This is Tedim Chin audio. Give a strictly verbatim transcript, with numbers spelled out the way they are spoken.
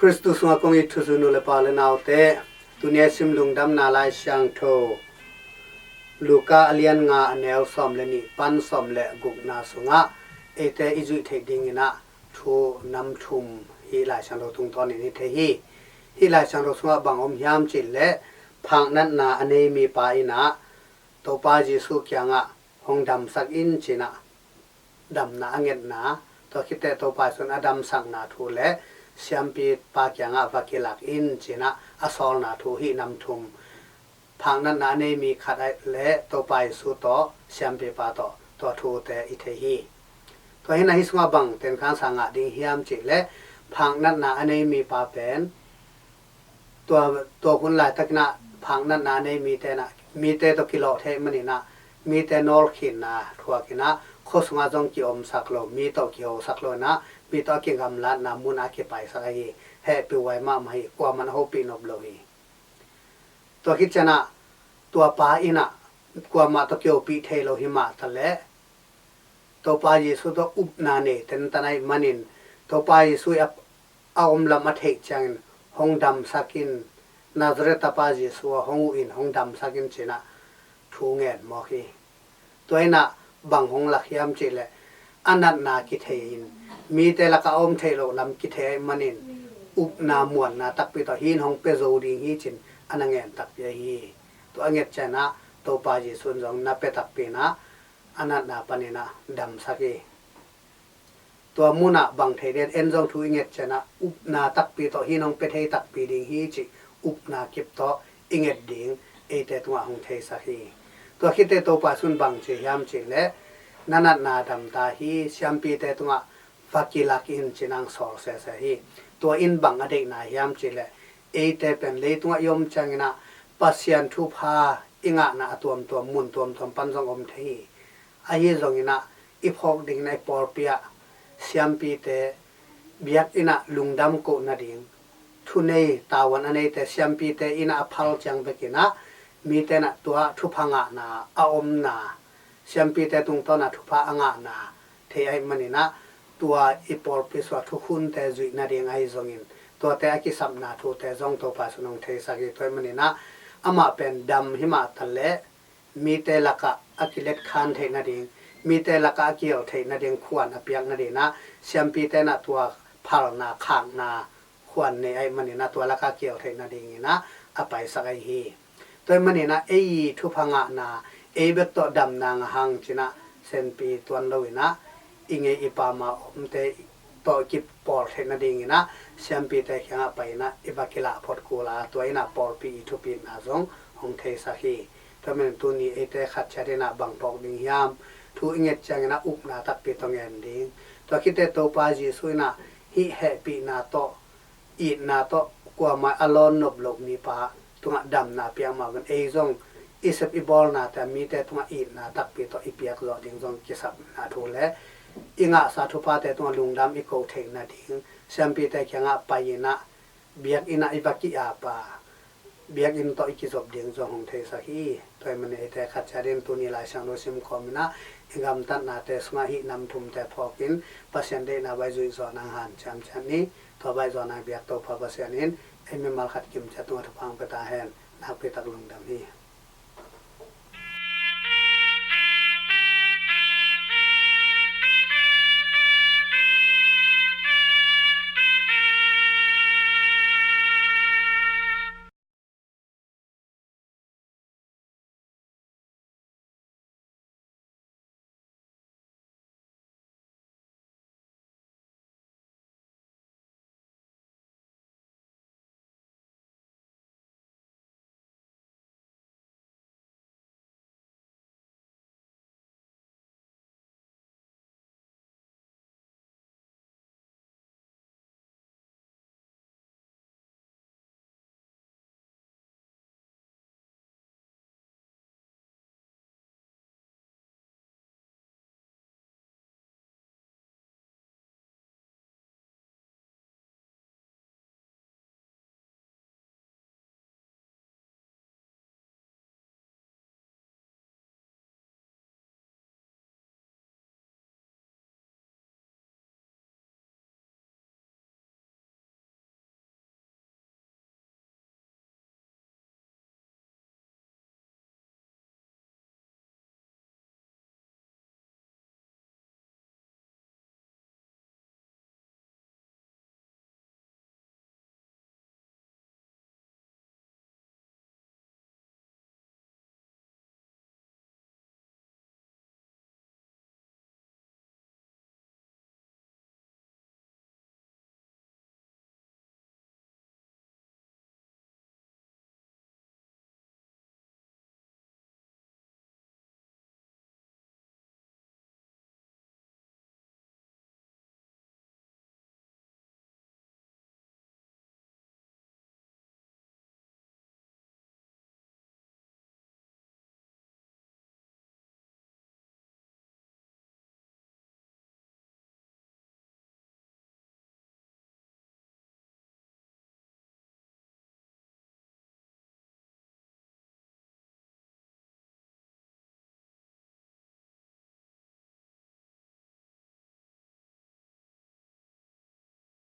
Khristu sungah kong it thuzui nu le pa le naute, tuni a sim Lungdamna Lai Siangtho Luka a lian nga, a neu sawm le nih pan sawm le gukna sungah eite i zuih theih dinginah thu nam thum hih Lai Siangtho tungtawnin i thei hi. Hih Lai Siangtho sungah bang om hiam cih leh, phaknatna a nei mipa inah Topa Jesuh kiangah hong damsak in cinah damna a ngetna, tua khit teh Topa Jesuh in a damsakna thu le siampipa kiangah va kilak in cinah a sawlna thu, hih nam thum, phaknatna a nei mi khat le Topa Jesuh tawh siampipa tawh, tua thute i thei hi. Tua hinah hih sungah bang tenkhansa ngah ding hiam cih leh, phaknatna a nei mipa pen tua, tua hun laitakinah phaknatna a nei mite inah, mite tawh kilawh theih maninah, mite nawlkhinna thuakinah, khua sungah zong kiomsak lo, mi tawh kihosak lo inah, mi tawh a kigamlatna munah a kipaisak ahi. Hehpihhuai mahmah hi, kuaman a hopih nop lo hi. Tua khit cianah tua pa inah kuamah tawh kiopih thei lo hi mah taleh, Topa Jesuh tawh upna nei tentan ahih manin, Topa Jesuh i a, a om lam a theih ciangin hong damsak in, Nazareth tapa Jesuh a hong uh in hong damsak in cinah thu ngen mawk hi. Tua inah bang hong lak hiam cih leh, a natna kithei in, mite lakah a om theih loh lam kithei ahih manin, upna muanna takpi tawh hih in hong pia zo ding hi cin a na ngen takpi ahi hi. Tua a nget cianah Topa Jesuh in zong na pia takpi inah a natna paninah damsak hi. Tua munah bang thei den, en zong thu i nget cianah upna takpi tawh hih in hong pia thei takpi ding hi cih upna kip tawh i nget ding eite tungah hong theisak hi. Tua khit teh Topa Jesuh in bang ci hiam cih leh, na natna damta hi, siampite tungah va kilak in cinah hong sawl sese hi. Tua in bang a deihna hiam cih leh, eite pen leitungah i om cianginah Pasian thupha i ngahna a tuamtuam, mun tuamtuam pan zong om thei hi. Ahi zonginah i phawk dinginah i pawlpi ah siampite biakinn ah lungdam koh nading, thunei tavuan a neite siampite innah a phal ciang bekinah mite inah tua thupha ngahna a omna, siampite tungtawnah thupha a ngahna thei ahih maninah, tua i pawlpi sungah thukhunte zuih nading ahi zongin, tuate a kisapna thute zong Topa Jesuh in hong theisak hi. Tua ahih maninah amah pen dam hi mah taleh, mite lakah a kiletkhan theih nading, mite lakah a kiel theih nading khuan a piak nadinah, siampite inah tua phalna, khakna khuan nei ahih maninah tua lakah a kiel theih nadinginah a paisak ahi hi. Tua ahih maninah ei i thupha ngahna, ei bek tawh damna ngah hang cinah senpi tuan loinah, i ngei i pama omte tawh kipawl theih nadinginah siampite kiangah pai inah i va kilah phot kul a, tua innah pawlpi i thupitna zong hong theisak hi. Tua ahih manin tuni eite khat ciat innah bang phawk ding hiam? Thu i nget cianginah upna takpi tawh ngen ding. Tua khit teh Topa Jesuh innah hih hehpihna tawh, itna tawh kuamah a lawn nop loh mipa tungah damna piak mah bangin ei zong i sep i bawlnate ah mite tungah itna takpi tawh i piak zawh ding zong kisapna thu le i ngahsa thuphate tungah lungdam i koh theih nading, siampite kiangah pai innah biakinn ah i va ki-ap a, biakinn tawh i kizop ding zong hong theisak hi. Tua ahih manin eite khat ciat in tuni Lai Siangtho sim kawm innah i gamtatnate sungah hih nam thumte phawkin Pasian deihna baih zuih zawh nang hanciam ciat ni. Tua baih zawh nang biak Topa Pasian in ei mimal khat kim ciat tungah thupha hong pia ta hen. Nakpi tak lungdam hi.